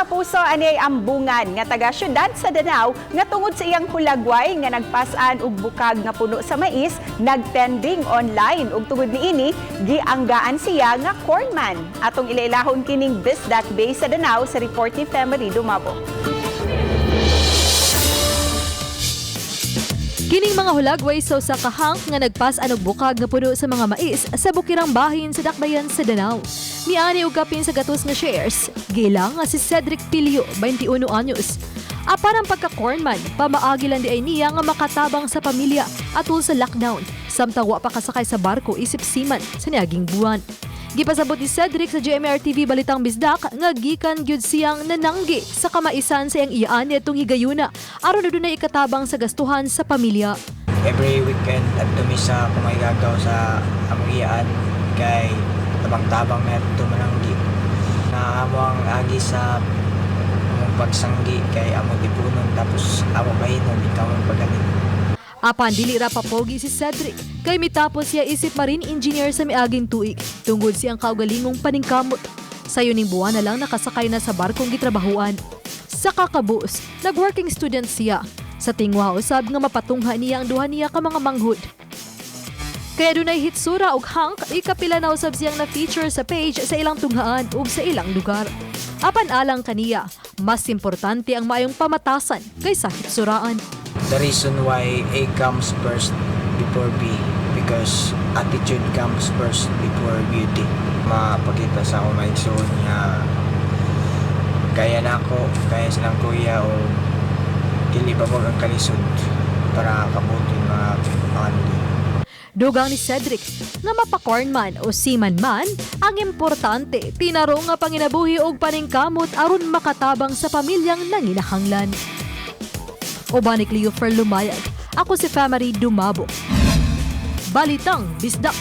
Kapuso, ani ay ambungan nga taga syudad sa Danao nga tungod sa iyang hulagway nga nagpas-an og bukag nga puno sa mais, nagtrending online ug tungod niini gianggaan siya nga cornman. Atong ilailahon kining Bisdak Base sa Danao sa report ni Femery Dumabo. Kining mga hulagway sa usa ka hangk nga nagpas-an og bukag nga puno sa mga mais sa bukirang bahin sa Dakbayan sa Danao. Miani og kapin sa gatos nga shares. Gilang nga si Cedric Pilio, 21 anyos. Apan ang pagka-cornman, pamaagi lang diay niya nga makatabang sa pamilya atul sa lockdown, samtang wa pa kasakay sa barko isip seaman sa niaging buwan. Gipasabot ni Cedric sa GMR TV Balitang Bisdak nga gikan gyud siyang nananggi sa kamaisan sa iyang iyaan niadtong higayuna aron adunay ikatabang sa gastuhan sa pamilya. Every weekend adto mi sa Kumaygagaw sa among iyaan kay tabang-tabang na adto mananggi. Na amo ang agi sa among pagsanggi kay among tipunon, tapos amo bahinon ikaw ang pagaling. Apan dili ra papogi si Cedric kay mitapos siya isip marine engineer sa miaging tuig tungod siyang kaugalingong paningkamot. Sayo ning buwan na lang nakasakay na sa barkong gitrabahuan. Sa kakabus, nag-working student siya. Sa tingwa usab nga mapatungha niya ang duha niya ka mga manghud. Kaya dunay hitsura og hangk, ikapila na usab siyang na-feature sa page sa ilang tunghaan ug sa ilang lugar. Apan alang kaniya, mas importante ang maayong pamatasan kaysa hitsuraan. The reason why A comes first before B, because attitude comes first before beauty. Mapakita sa akong maigsoon nga kaya na ako, kaya silang kuya, o dili pa ang kalisod para kabuton mga pangandoy. Dugang ni Cedric nga mapakornman o seaman man, ang importante tinarong nga panginabuhi og paningkamot aron makatabang sa pamilyang nanginahanglan. Uban ni Cleo Lumayag, ako si Family Dumabo. Balitang Bisdak.